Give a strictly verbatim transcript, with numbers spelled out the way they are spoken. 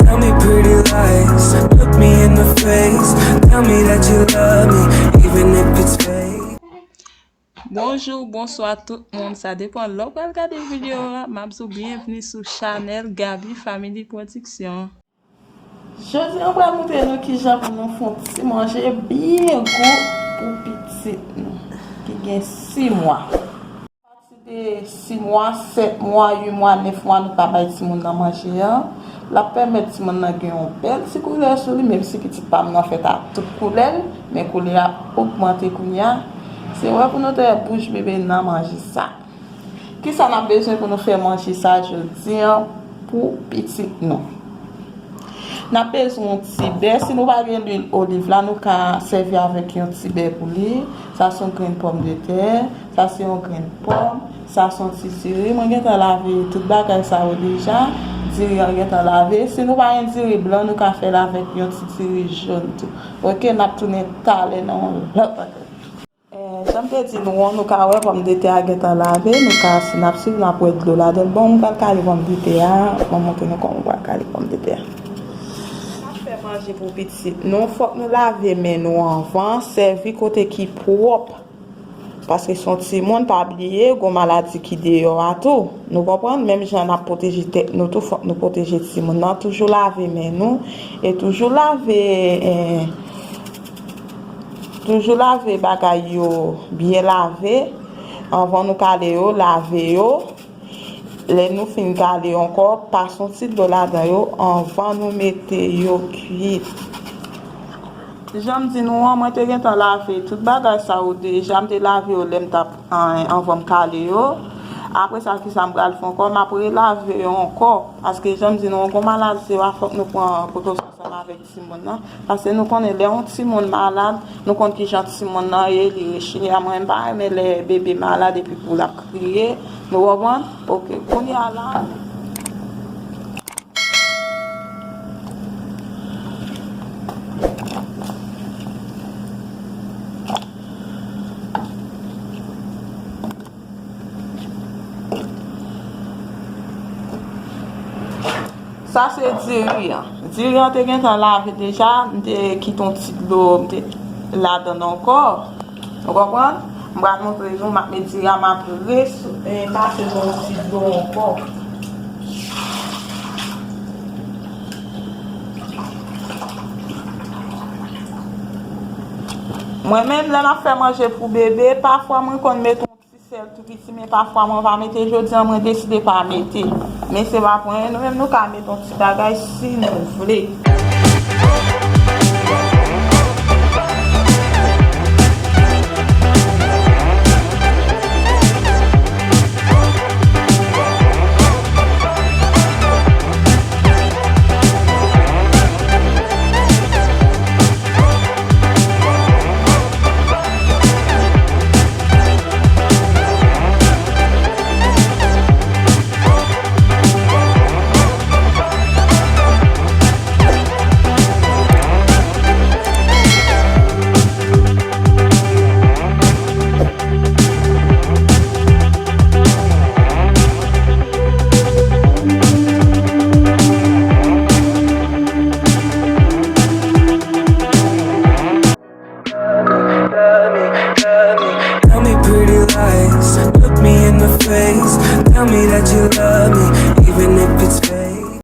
Tell me pretty lies, look me in the face. Tell me that you love me, even if it's fake. Bonjou, bonswa tout moun, sa depann lè w pral gade videyo a. M ap di w byenvni sou chanèl Gaby Family Production. Jodi a, m pral montre nou kijan pou nou fè yon ti manje byen gou pou pitit nou ki gen sis mwa. Pati de sis mwa, sèt mwa, uit mwa, nèf mwa, nou ka bay timoun nan manje a. L ap pèmèt timoun nan gen yon bèl ti koulè sou li, menm si pitit pa m nan fèt a tout koulè l, men koulè a ogmante kounye a. Se wè pou nou te wè bouch bebe nan manje sa. Kisa n ap bezwen pou nou fè manje sa jodi a pou pitit nou? N ap bezwen yon ti bè. Si nou pa gen lwil oliv la, nou ka sèvi avèk yon ti bè pou li. Sa se yon grenn pòmdetè. Sa se yon grenn pòm. Sa se yon ti diri. Mwen gentan lave tout bagay sa yo deja. Diri an gentan lave. Si nou pa gen diri blan, nou ka fè l avèk yon ti diri jòn tou. Oke, n ap tounen talè nan yon lòt bagay. Eh, jan m te di nou an, nou ka wè pòmdetè a gentan lave, nou ka, si n ap swiv, n ap wè dlo ladan l. Bon, m pral kale pòmdetè a, m ap montre nou kòman m pral kale pòmdetè a. N ap fè manje pou pitit nou, fòk nou lave men nou anvan, sèvi kote ki pwòp. Paske se yon timoun, pa bliye, gon maladi ki deyò a tou. Nou konprann? Menm jan n ap pwoteje tèt nou tou, fòk nou pwoteje timoun nan. Toujou lave men nou, e toujou lave, eh, Toujou lave bagay yo byen lave. Anvan nou kale yo, lave yo. Lè nou fin kale yo ankò, pase yon ti dlo ladan yo anvan nou mete yo kwit. Jan m di nou an, mwen te gentan lave tout bagay sa yo deja. M te lave yo lè m t ap, an, anvan m kale yo. Apre sa, kisa m pral fè ankò? M ap relave yo ankò. Paske jan m di nou an, gon maladi se pa fòk nou pran prekosyon ansanm avèk timoun nan. Paske nou konnen lè yon timoun malad, nou konn kijan timoun nan ye, li rechini. A mwen, m pa renmen lè bebe malad epi pou l ap kriye. Nou konprann? Oke, kounye a la. Sa se diri an. Diri an te gentan lave deja, m te kite yon ti dlo, m te ladan l ankò. Ou konprann? M pral montre nou, m ap met diri a, m ap re-, eh, pase yon ti dlo ankò. Mwen menm, lè m ap fè manje pou bebe, pafwa mwen konn met yon ti sèl tou piti, men pafwa mwen pa mete. Jodi a, mwen deside pa mete. Men se pa pou anyen, nou menm nou ka mete yon ti bagay si nou vle.